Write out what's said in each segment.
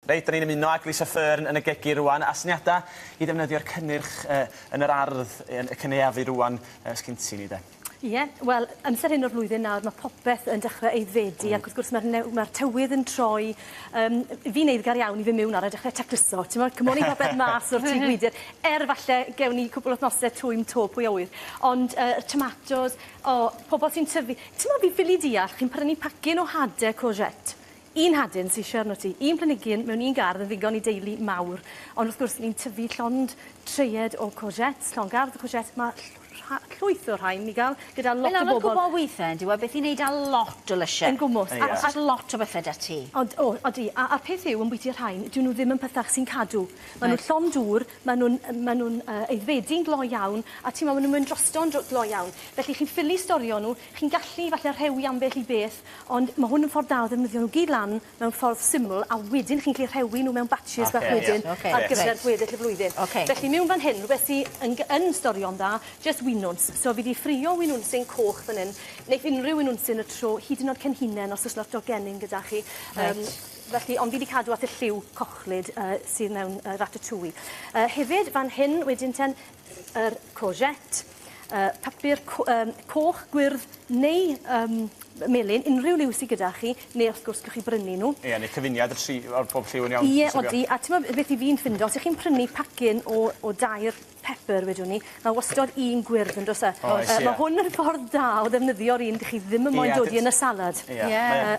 Reit, 'dan ni'n ymuno ag Lisa Fearn yn y gegin rŵan, a syniada i ddefnyddio'r cynnyrch yy yn yr ardd yn y cynaeafu rŵan yy sgin ti ni de? Ie, wel, amser hyn o'r flwyddyn nawr ma' popeth yn dechre aeddfedu ac wrth gwrs ma'r new- ma'r tywydd yn troi yym fi'n eiddgar iawn i fyn' miwn nawr a dechre tacluso t'mod cymoni popeth mas o'r tŷ gwydyr er falle gewn ni cwpwl o wthnose twym 'to pwy a wyr. Ond yy y tomatos o pobol sy'n tyfu t'mod fi ffili deall chi'n prynu pacyn o hade courgette Un hadyn sy isie arnot ti. Un planigyn mewn un gardd yn ddigon i deulu mawr. Ond wrth gwrs ni'n tyfu llond treied o courgettes, llond gardd o courgettes, ma' llwyth o'r rhain i ga'l gyda lot Mae'n o anodd bobol. gwbo withe on'd yw e beth i neud â lot o lysie. Yn gwmws. Ie. A a lot o bethe 'da ti. Od- o odi a a'r peth yw ambwyti'r rhain dyw nw ddim yn pethach sy'n cadw. Ma' nw llond dŵr ma' nw'n yy ma' nw'n yy aeddfedu'n gloi iawn a t'mo' ma' nw'n mynd drosto'n dro- gloi iawn. Felly chi'n ffili storio nw chi'n gallu falle rhewi ambell i beth Ond ma' hwn yn ffordd da o ddefnyddio nhw gyd lan mewn ffordd syml a wedyn chi'n gallu rhewi nhw mewn batches bach wedyn ar gyfer gweddill y flwyddyn. Felly miwn fan hyn rwbeth sy yn gy- yn storio'n dda jyst winwns. So fi 'di ffrio winwnsyn coch fan 'yn. Neith unryw winwnsyn y tro hyd yn o'd cenhinen os o's lot o gennin gyda chi. Yym felly ond fi 'di cadw at y lliw cochlyd yy sydd mewn yy ratatouille. Yy hefyd fan hyn wedyn ten yr courgette yy papur co- yym coch gwyrdd neu yym melyn unrhyw liw sy gyda chi neu wrth gwrs gewch chi brynu nhw. Ie neu cyfuniad y tri o'r pob lliw yn iawn. Ie odi a t'mo' beth 'yf fi'n ffindo os 'ych chi'n prynu pacyn o o dair pepper wedwn ni ma' wastod un gwyrdd yndos e? Oes ie. Yy ma' hwn yn ffordd da o ddefnyddio'r un 'dych chi ddim yn moyn dodi yn y salad. Ie. Ie. Yy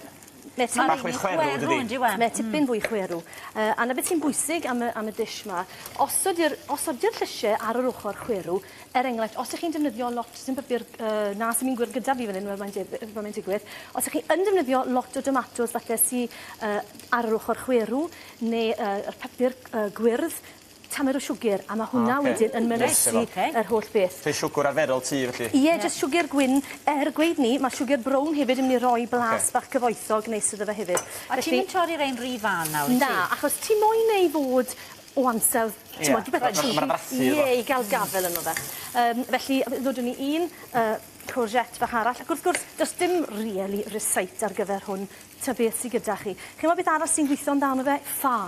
Mae tipyn bach mwy chwerw dydi? On'd yw e? Mae tipyn fwy chwerw. Yy a 'na beth sy'n bwysig am y am y dish 'ma os ydi'r os ydi'r llysie ar yr ochor chwerw er enghraifft os 'ych chi'n defnyddio lot sim papur yy na sim un gwyrdd gyda fi fan 'yn wel mae'n deb- fel mae'n digwydd os 'ych chi yn defnyddio lot o domatos falle sy yy ar yr ochor chwerw ne' yy yr papur yy gwyrdd tamed o siwgyr a ma' hwnna wedyn yn melysu yr holl beth. Rhei siwgwr arferol tŷ felly? Ie jyst siwgyr gwyn er gweud 'ny ma' siwgyr brown hefyd yn myn' i roi blas bach cyfoethog neis iddo fe hefyd. A ti'm yn torri rein ry fân nawr wyt ti? Na achos ti moyn e i fod o ansawdd t'mod rhywbeth Ie. Ma' 'na frathu iddo fo. Ie i ga'l gafel yno fe. Yym felly ddodwn ni un yy courgette fach arall ac wrth gwrs do's dim really recite ar gyfer hwn ta beth sy gyda chi. Chi'mo' beth arall sy'n gwitho'n dda arno fe? Ffa.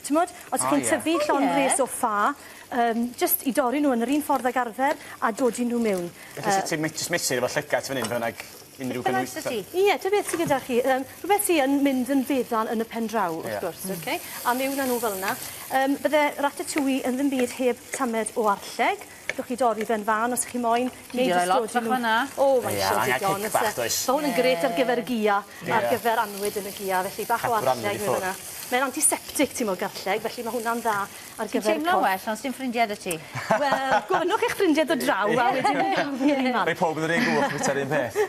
T'mod os 'ych chi'n tyfu llond res o ffa yym jyst i dorri n'w yn yr un ffordd ag arfer a dodi n'w miwn. Felly sut ti'n jyst mesur efo llygad fan 'yn bynnag unryw gynwysion? Ie ta beth sy gyda chi yym rhwbeth sy yn mynd yn feddal yn y pen draw wrth gwrs oce? A miwn â n'w fel 'na. Yym bydde ratatouille yn ddim byd heb tamed o arlleg. Gewch chi dorri fe'n fân os 'ych chi moyn neu jyst lot fach fan 'na. O mae isie digon o's e? Ma' hwn yn grêt ar gyfer y Gia ar gyfer annwyd yn y Gia felly bach o arlleg mewn fyn 'na. Mae'n antiseptic t'mo' garlleg felly ma' hwnna'n dda ar gyfer y corff. Ti'n teimlo'n well ond sdim ffrindie 'da ti. Wel gofynnwch i'ch ffrindie dod draw a wedyn mi gawn ni un man. Rhei powb yn yr un gwch bita'r un peth.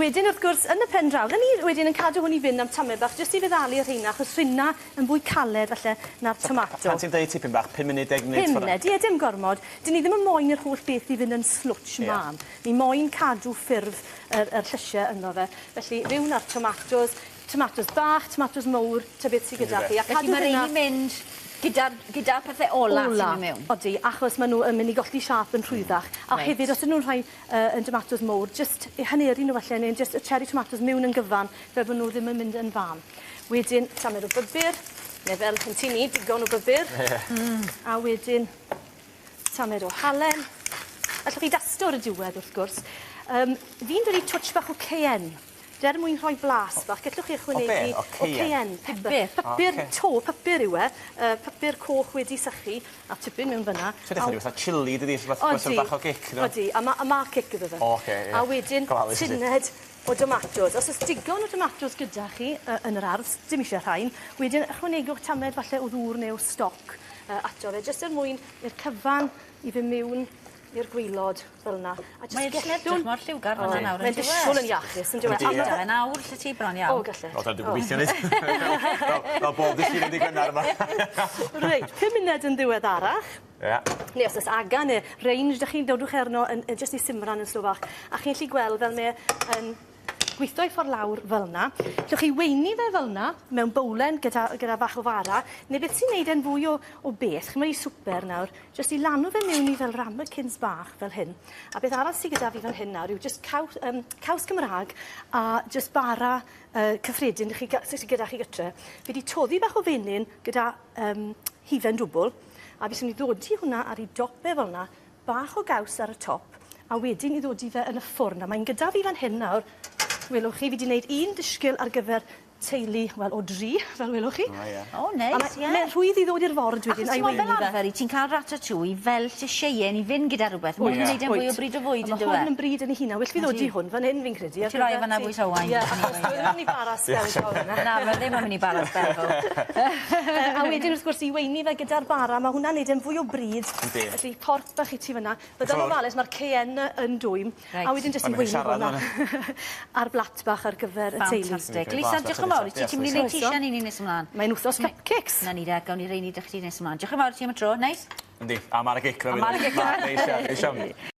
Wedyn wrth gwrs yn y pen draw 'dan ni wedyn yn cadw hwn i fynd am tamed bach jyst i feddalu y rheina achos rhina yn fwy caled falle na'r tomato. Pan ti'n deud tipyn bach, pum munud, deg munud? Pum munud, ie, dim gormod. 'Dyn ni ddim yn moyn i'r holl beth i fynd yn slwtsh mân. Ni moyn cadw ffurf yr yr llysie ynddo fe. Felly fewn â'r tomatos, tomatos bach, tomatos mowr, ta beth sy gyda chi. A cadw Felly ma' rein yn mynd gyda'r gyda'r pethe ola sy'n mynd mewn? Ola, odi, achos ma' nw yn myn' i golli siâp yn rhwyddach. A hefyd os 'dyn nw'n rhai yy yn domatos mowr, jyst eu haneru nw falle neu'n jyst y cherry tomatoes miwn yn gyfan fel bo' nw ddim yn mynd yn fân. Wedyn tamed o bybyr, neu fel yn tŷ ni, digon o bybyr. Ie. Hmm. A wedyn tamed o halen. Allwch chi dasto ar y diwedd wrth gwrs. Yym fi'n dodi twtsh bach o cayenne. Der mwyn rhoi blas bach gellwch chi ychwanegu... O be'? O cayenne? O cayenne pepper. Pupur. Pupur 'to pupur yw e. Yy pupur coch wedi sychu a tipyn mewn fyn 'na. Ti'n edrych fatha chilli dydi? Rhywbeth bach o gic iddo. Odi a ma' a ma' cic iddo fe. O oce ie. A wedyn tuned o domatos. Os o's digon o domatos gyda chi yy yn yr ardd, dim isie rhain, wedyn ychwanegwch tamed falle o ddŵr neu o stoc yy ato fe jyst er mwyn i'r cyfan i fyn' miwn i'r gwaelod fel 'na. A jyst Mae e jyst yn edrych mor lliwgar fan 'na nawr Mae'n disgwl yn iachus on'd yw e? Yndi ie. A ma' fe'n awr 'lly ti bron iawn. O galle. O dwi'n gobeithio 'ny. Fel fel bob dydd Llun a dy' Gwenar yma. Reit, pum muned yn ddiweddarach. Ia. Neu os o's aga ne' range 'dach chi dodwch e arno yn yy jyst i simran yn slo bach. A chi'n gallu gweld fel mae e yn Gweithio i ffordd lawr fel 'na. Llwch chi weini fe fel 'na mewn bowlen gyda gyda fach o fara ne' beth sy'n neud e'n fwy o o beth ch'mo' i swper nawr jyst i lanw fe miwn i fel ramekins bach fel hyn. A beth arall sy gyda fi fan hyn nawr yw jyst caws yym caws Cymra'g a jyst bara yy cyffredin 'dych chi ga- sy sy gyda chi gytre. Fi 'di toddi bach o fenyn gyda yym hufen dwbwl a fi jys myn' i ddodi hwnna ar 'i dop e fel 'na bach o gaws ar y top a wedyn i ddodi fe yn y ffwrn a mae'n gyda fi fan hyn nawr welwch chi fi 'di neud un disgyl ar gyfer teulu wel o dri fel welwch chi. O ie. O neis ie. A mae mae'n rhwydd i ddod i'r ford wedyn a'i weini fe. Achos t'mod fel arfer 'yt ti'n ca'l ratatouille fel llyseien i fynd gyda rwbeth ma' hwn yn neud e'n fwy o bryd o fwyd on'd yw e? Ma' hwn yn bryd yn 'i hunan well fi ddodi hwn fan hyn fi'n credu ar gyfer Ti roi e fan 'na bwys Owain. Ie achos dyw e ddim myn' i bara sbel draw fan 'na. Na ma' ddim yn myn' i bara sbel ddo. A wedyn wrth gwrs i weini fe gyda'r bara ma' hwnna'n neud e'n fwy o bryd. Yndi. Felly porth bach i ti fyn 'na. Bydda'n ofalus ma'r cayenne yn dwym. Reit. A wedyn jyst i weini hwnna ar blat bach ar gyfer y teulu. Fantastic. Lisa diolch yn fawr i ti. Ti'n mynd i neud tisian i ni nes ymlan. Mae'n wthnos cupcakes. 'Na ni de, gawn ni reini 'da chdi nes ymlan. Diolch yn fawr i ti am y tro, neis? Yndi, a ma' 'na gic A ma' 'na gic. Neis iawn, neis iawn.